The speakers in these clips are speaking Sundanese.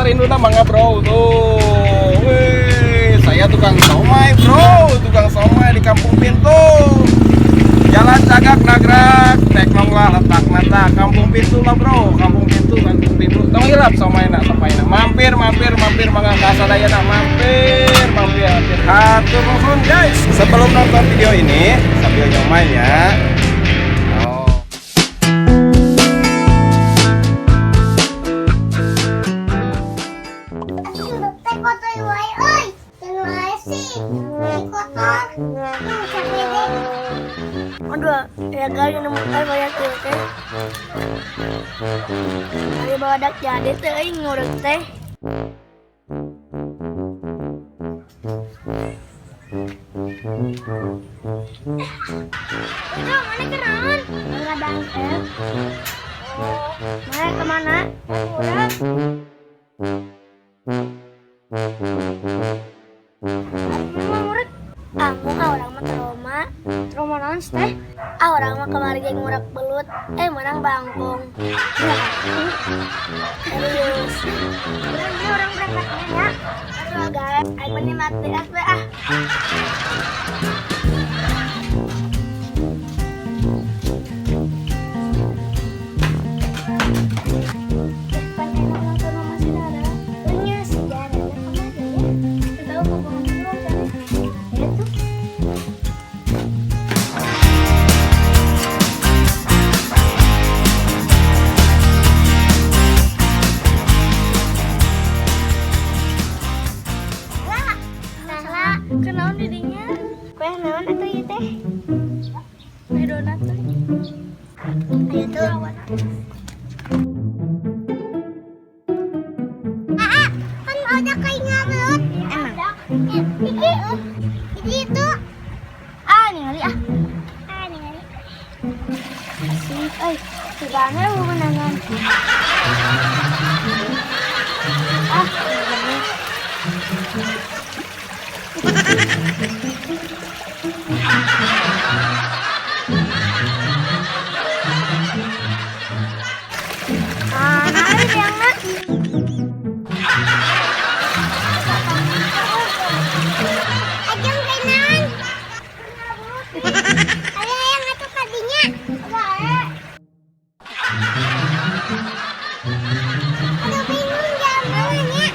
Pasar Induna mangga bro tuh. Wih, saya tukang somai bro, tukang somai di Kampung Pintu. Jalan Cagak Nagrak, Teknong lah letak mata Kampung Pintu lah bro, Kampung Pintu, Kampung Pintu. Tong hilap somai nak somai nak. Mampir, mampir, mampir mangga ka sadayana mampir, mampir, mampir. Hatur nuhun guys. Sebelum nonton video ini sambil nyomai ya. Oh. Teh kotor wae euy. Teu sih. Teh kotor. Capek deh. Aduh, ya kali nemu teh banyak tuh teh. Dari badak jadi teh euy ngurek teh. Udah, mana kenaon? Enggak dangkel. Mana kemana? Urang. Ngurek. Aku ka urang mah trauma. Trauma naon sih teh? Ah urang mah kamari ge ngurek belut, eh menang bangkong. Serius. Urang dia urang berangkat ya. Aduh guys, aing mah mati we ah. Pan enak nonton sama si Dara. Nya si Dara na kemana ya? Teu tahu pokoknya dulu cari. Ya tuh. Lah, salah. Kenaon didinya? Kue naon atuh ieu teh? Beli donat tuh. Ayo tuh. Ah, kan ada kayak ngabeut. Emang. Iki, iki itu. Ah, ningali ah. Ah, ningali. Asik euy. Sugana menangan. Ah, bener. Ah, nah ini yang nak. Ajang kenan. Ayo yang atuh tadinya. Aduh bingung jalan mana nya.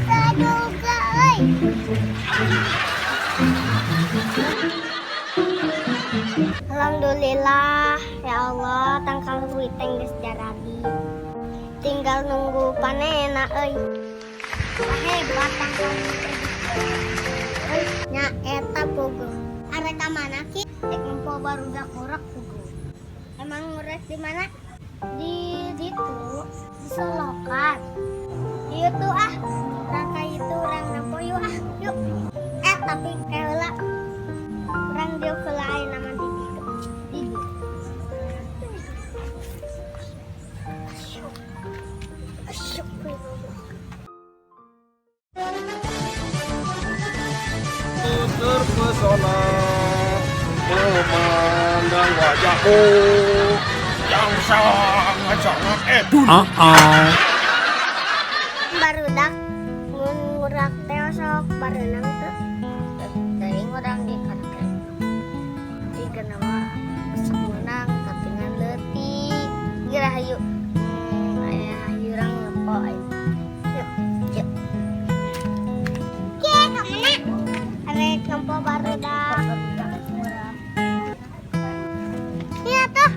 Aduh, euy. Alhamdulillah, ya Allah, tangkal huiteng geus jaradi. Tinggal nunggu panenna euy. Hebat tangkal huiteng. Euy, nya eta puguh. Arek ka mana ki? Rek nempo barudak ngurek puguh. Emang ngurek di mana? Di ditu, di Solokan. Ieu tuh ah, rangka itu urang nempo yuk ah, yuk. Eh, tapi heula urang dieu heula ayeuna mah di ditu. Di ditu. Asyuk. Asyuk. Terpesona memandang wajahku yang sangat-sangat edun. Barudak mun ngurak teh sok barenang teu. Teuing urang di karek. Jika nama sok meunang tapi ngan leutik. Geura hayu. Aya hayu urang nempo ayo. Yuk, yuk. Ki, ka mana? Arek nempo barudak. Iya tuh.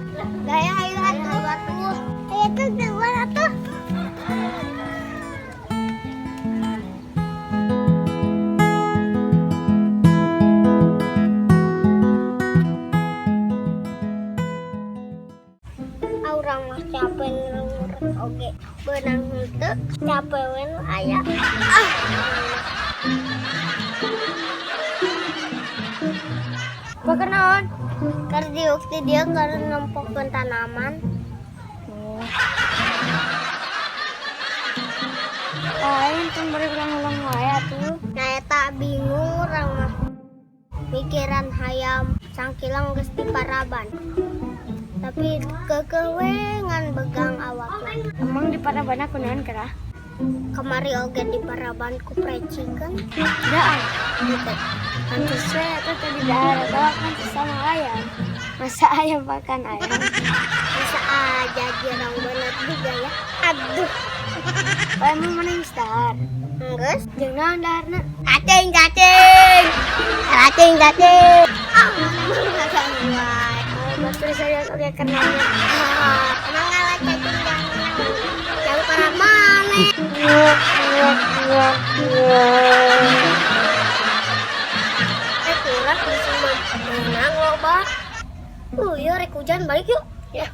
Gaya hayu atuh. Ayo tuh keluar atuh. Ah, urang mah capek ngurek oge. Beunang henteu, capek we nu aya. Ah. Bakar naon? Keur diuk ti dieu keur nempokeun tanaman. Oh. Lain tong bari ulang-ulang wae atuh. Nah eta bingung urang mah. Mikiran hayam Sangkilang geus diparaban. Tapi keukeuh we ngan begang awakna. Emang di paraban kunaon kira? Kamari oge diparaban ku fried chicken. Daan, gitu. Pantes we eta tadi dahar atawa kan sesama ayam. Masa ayam makan ayam? Bisa aja girang bener juga ya. Aduh, Oh, emang mana geus dahar? Geus. Jeung naon daharna? Cacing, cacing. Cacing, cacing. Ah, mana mah ngaganggu wae. Oh, batur saya oge kenalnya. Ah, emang ngalah cacing yang menang. Jauh para mana? Eh, kurang bisa menang loba. Iya, rek hujan balik yuk. Ya.